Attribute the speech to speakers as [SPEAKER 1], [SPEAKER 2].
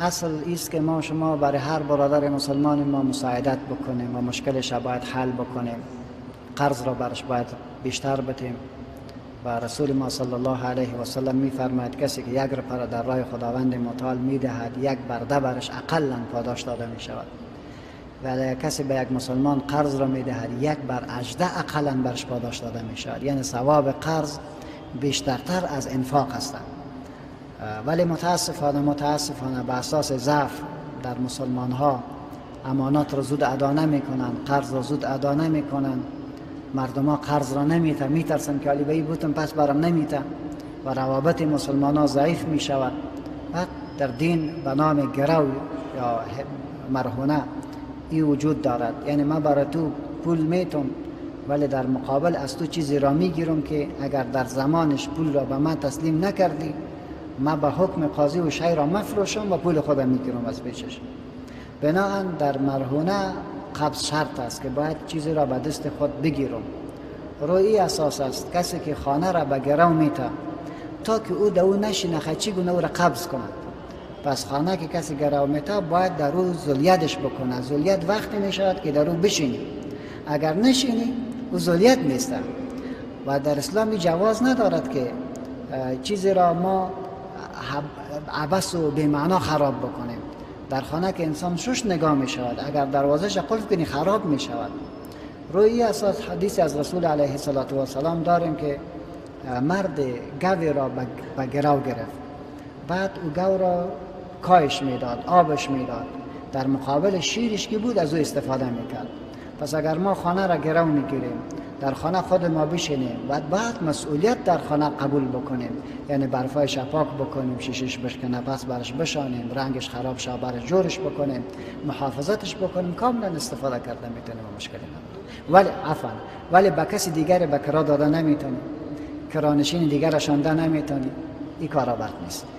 [SPEAKER 1] اصل ایست که ما شما برای هر برادر مسلمان ما مساعدت بکنیم و مشکلش باید حل بکنیم، قرض را برش باید بیشتر بتیم. و رسول ما صلی الله علیه و سلم میفرماید کسی که یک روپه در راه خداوند متعال میدهد، یک برده برش اقلا پاداش داده میشود. و کسی به یک مسلمان قرض را میدهد، 1/18 اقلا برش پاداش داده میشود. یعنی ثواب قرض بیشترتر از انفاق هستند. ولی متاسفانه به اساس ضعف در مسلمان ها امانات را زود ادا نمیکنن، قرض را زود ادا نمیکنن. مردم ها قرض را نمیتن، میترسن که علی بی بودم پس برم نمیتن و روابط مسلمان ها ضعیف میشود. بعد در دین به نام گرو یا مرهونه این وجود دارد، یعنی من برای تو پول میتم ولی در مقابل از تو چیزی را میگیرم که اگر در زمانش پول را به من تسلیم نکردی، من به حکم قاضی و شی را مفروشم و پول خودم میگیرم از پیشش. بناهن در مرهونه قبض شرط است که باید چیزی را به دست خود بگیرم. روی اساس است کسی که خانه را به گرو میته تا که او در او نشینه چگونه او را قبض کند. پس خانه که کسی گرو میته باید در او ذلیتش بکنه. ذلیت وقتی میشود که در او بشینی، اگر نشینی او ذلیت نیست. و در اسلام جواز ندارد که چیزی را ما عبث و بی‌معنا خراب بکنیم. در خانه که انسان شش نگاه می شود، اگر دروازه‌اش قفل کنی خراب می شود. روی اساس حدیث از رسول علیه الصلاة والسلام داریم که مرد گوی را به گرو گرفت، بعد او گو را کاهش میداد، آبش میداد، در مقابل شیرش که بود از او استفاده میکرد. پس اگر ما خانه را گرو میگیریم، در خانه خود ما بشینیم و بعد مسئولیت در خانه قبول بکنیم، یعنی برفایش پاک بکنیم، شیشش بشکنه پس برش بشانیم، رنگش خراب شه برش جورش بکنیم، محافظتش بکنیم، کاملا استفاده کرده میتونیم و مشکلی نداره. ولی عفوا، ولی به کسی دیگر به کرا داده نمیتونیم، کرانشین دیگر شانده نمیتونیم، این کارا برد نیست.